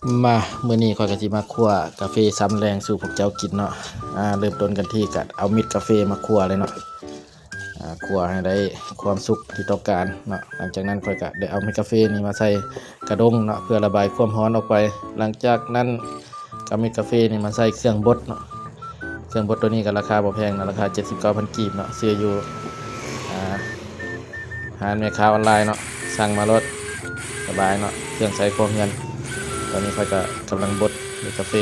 ມາ ມື້ນີ້ຂ້ອຍກໍຊິມາຂົ້ວກາເຟຊຳແລງສູ່ພວກເຈົ້າກິນເນາະ. ອ່າ ເລີ່ມຕົ້ນກັນທີ່ການເອົາເມັດກາເຟມາຂົ້ວເລີຍເນາະ. ອ່າ ຂົ້ວໃຫ້ໄດ້ຄວາມສຸກທີ່ຕ້ອງການເນາະ. ຫຼັງຈາກນັ້ນຂ້ອຍກໍໄດ້ເອົາເມັດກາເຟນີ້ມາໃສ່ກະດົງເນາະ ເພື່ອລະບາຍຄວາມຮ້ອນອອກໄປ. ຫຼັງຈາກນັ້ນກໍເອົາເມັດກາເຟນີ້ມາໃສ່ເຄື່ອງບົດເນາະ. ເຄື່ອງບົດໂຕນີ້ກໍລາຄາບໍ່ແພງເນາະ, ລາຄາເຈັດສິບເກົ້າພັນກີບເນາະ. ຊື້ຢູ່ ອ່າ ຮ້ານແມ່ຄ້າອອນລາຍເນາະ, ສັ່ງມາໂລດ ສະບາຍເນາະ, ເຄື່ອງໃຊ້ຄົວເຮືອນ. ຕອນນີ້ຂ້ອຍກໍກຳລັງບົດເມັດກາເຟ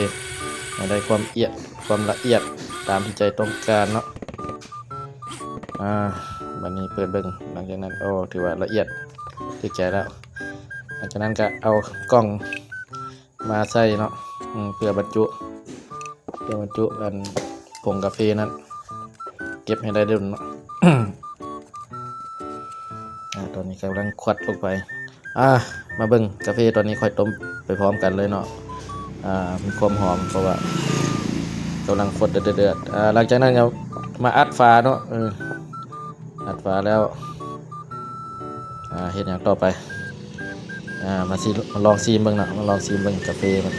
ໃຫ້ໄດ້ຄວາມອຽດ ຄວາມລະອຽດຕາມທີ່ໃຈຕ້ອງການເນາະ. ອ່າ ບັດນີ້ເປີດເບິ່ງ, ຫຼັງຈາກນັ້ນ ໂອ້ ຖືວ່າລະອຽດຖືກໃຈແລ້ວ. ຫຼັງຈາກນັ້ນກໍເອົາກ່ອງມາໃສ່ເນາະ ອືມ ເພື່ອບັນຈຸ ເພື່ອບັນຈຸອັນຜົງກາເຟນັ້ນ ເກັບໃຫ້ໄດ້ດົນເນາະ. ອ່າ ຕອນນີ້ກຳລັງຂວັດລົງໄປ. ອ່າ ມາເບິ່ງກາເຟຕອນນີ້ຂ້ອຍຕົ້ມໄປພ້ອມກັນເລີຍເນາະ. ອ່າ ມີຄວາມຫອມ ເພາະວ່າກຳລັງຟົດເດືອດໆ. ອ່າ ຫຼັງຈາກນັ້ນກໍມາອັດຝາເນາະ. ເອີ ອັດຝາແລ້ວ ອ່າ ເຮັດຫຍັງຕໍ່ໄປ? ອ່າ ມາຊິ ມາລອງຊີມເບິ່ງເນາະ, ມາລອງຊີມເບິ່ງກາເຟມັນ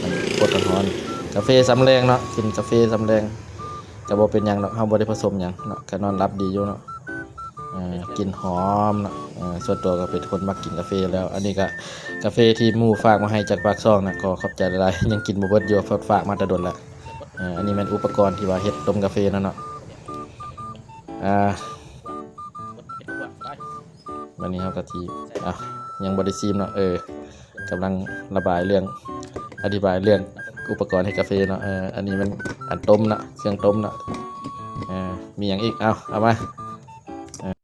ມັນຟົດຮ້ອນໆ. ກາເຟຊຳແລງເນາະ, ກິນກາເຟຊຳແລງກໍບໍ່ເປັນຫຍັງດອກ, ເຮົາບໍ່ໄດ້ປະສົມຫຍັງເນາະ, ກໍນອນຫຼັບດີຢູ່ເນາະ. ເອີ ກິ່ນຫອມເນາະ. ເອີ ສ່ວນຕົວກໍເປັນຄົນມັກກິນກາເຟຢູ່ແລ້ວ. ອັນນີ້ກໍກາເຟທີ່ໝູ່ຝາກມາໃຫ້ຈາກປາກຊ່ອງນະ, ຂໍຂອບໃຈຫຼາຍໆ. ຍັງກິນບໍ່ເບິດຢູ່, ເພິ່ນຝາກມາແຕ່ດົນແລ້ວ. ເອີ ອັນນີ້ແມ່ນອຸປະກອນທີ່ວ່າເຮັດຕົ້ມກາເຟນຳເນາະ. ອ່າ ບັດນີ້ເຮົາກໍຊິ ອ່າ ຍັງບໍ່ໄດ້ຊີມເນາະ. ເອີ ກຳລັງລະບາຍເລື່ອງ ອະທິບາຍເລື່ອງອຸປະກອນເຮັດກາເຟເນາະ. ເອີ ອັນນີ້ແມ່ນອັນຕົ້ມເນາະ, ເຄື່ອງຕົ້ມເນາະ. ເອີ ມີຫຍັງອີກ? ເອົາ ເອົາມາ